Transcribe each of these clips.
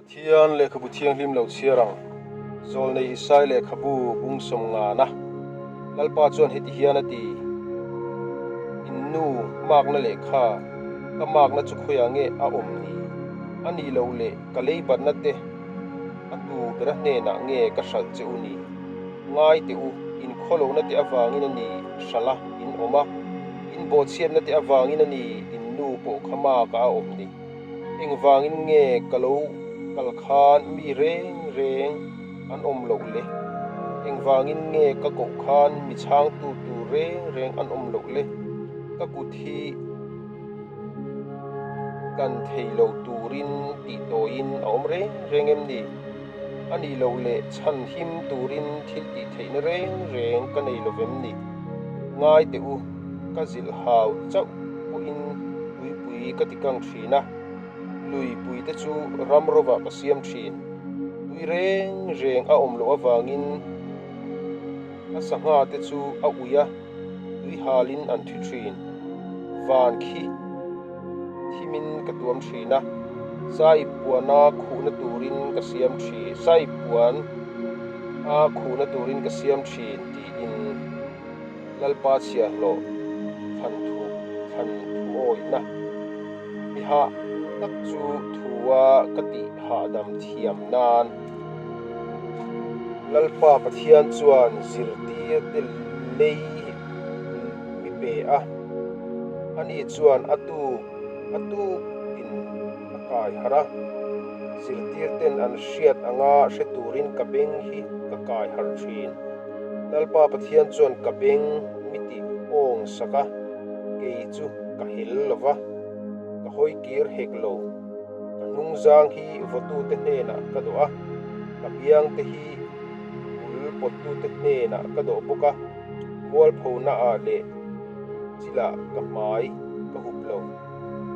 Pathian lehkhabu thianghlim lo chhiar ang. Zawlnei Isai lehkhabu bung sawm ngana. Lalpa chuan heti hian a ti, In nu makna lehkha, ka makna chu khawiah nge a awm ni? A nih loh leh ka leibatna te a tu bera hnenah nge ka hralh che u ni? Ngai teh u, in khawlohna te avangin a ni hralh a in awm a, in bawhchhiatna te avangin a ni in nu pawh kha maka a awm ni. Engvangin nge ka lo kal khan mi reng reng an awm loh le? Engvangin nge ka koh khan mi chhangtu tur reng reng an awm loh le? Ka kut hi kan thei lo turin tih tawiin a awm reng reng em ni? A nih loh leh chhan him turin thil tih theihna reng reng ka nei lo vem ni? Ngai teh u, ka zilh hau chauh pawhin tuipui ka ti kang thin a, luipui te chu ram rovah ka siam thin. Tui reng reng a awm loh avangin a sangha te chu a ui a, tui halin an thi thin. Van khi thimin ka tuam thin a, saiip puana khuhna turin ka siam thin, saiip puan a khuhna turin ka siam thin tiin Lalpa chhiahhlawh thlan thu thlan thu awihna mi hah tak chu thua ka tih hahdam thiam nan Lalpa Pathian chuan zirtir te lei mi pe a, ani chuan a tuk a tuk in a kai harh a, zirtir ten an hriat anga hre turin ka beng hi ka kai harh thin. Lalpa Pathian chuan ka beng mi tih awng sak a, kei chu ka hel lo va, ka hawi kir hek lo. Ka hnungzang hi vawtute hnenah ka dawh a, ka biangte hi bul pawttute hnenah ka dawh bawk a, mualphonaah leh chilah ka hmai ka hup lo.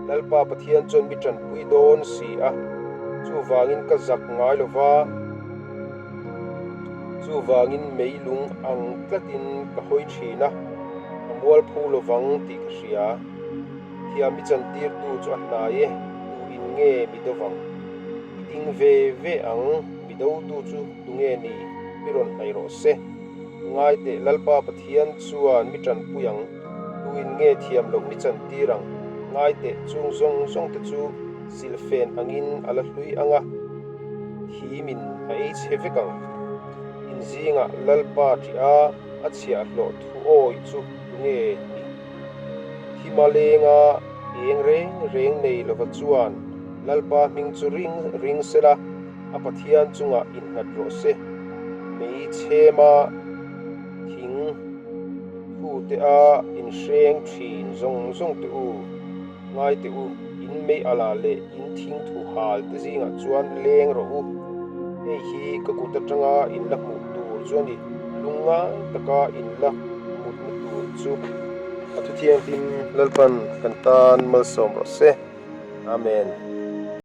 Lalpa Pathian chuan mi tanpui dawn si a, chuvangin ka zak ngai lo va, chuvangin meilung ang tlatin ka hawi thin a, ka mualpho lo vang tih ka hria. Thiam i chantirtu chu a hnai e, tu in nge mi do vang? I ding ve ve ang, mi dotu chu tu nge ni? Mi rawn hnaih rawh se. Ngai teh Lalpa Pathian chuan mi tanpui ang, tu in nge thiam loh mi chantir ang? Ngai teh chung zawng zawng te chu silhfen angin a la hlui ang a, thimin a ei chhe vek ang. In zingah Lalpa ṭih a, a chhiahhlawh thu awih chu tu nge ni? Himalenga eng reng reng nei lova chuan Lalpa hming chu ring ring sela, a Pathian chungah innghat rawh se. Mei chhema thing thute a inhreng thin zawng zawng te u, ngai teh u, in mei ala leh in thing thu hal te zingah chuan leng rawh u. Hei hi ka kut atanga in la hmuh tur chu a ni, lungngai taka in la mutna tur chu. A thuthianghlim Lalpan kan tan malsawm rawh se. Amen.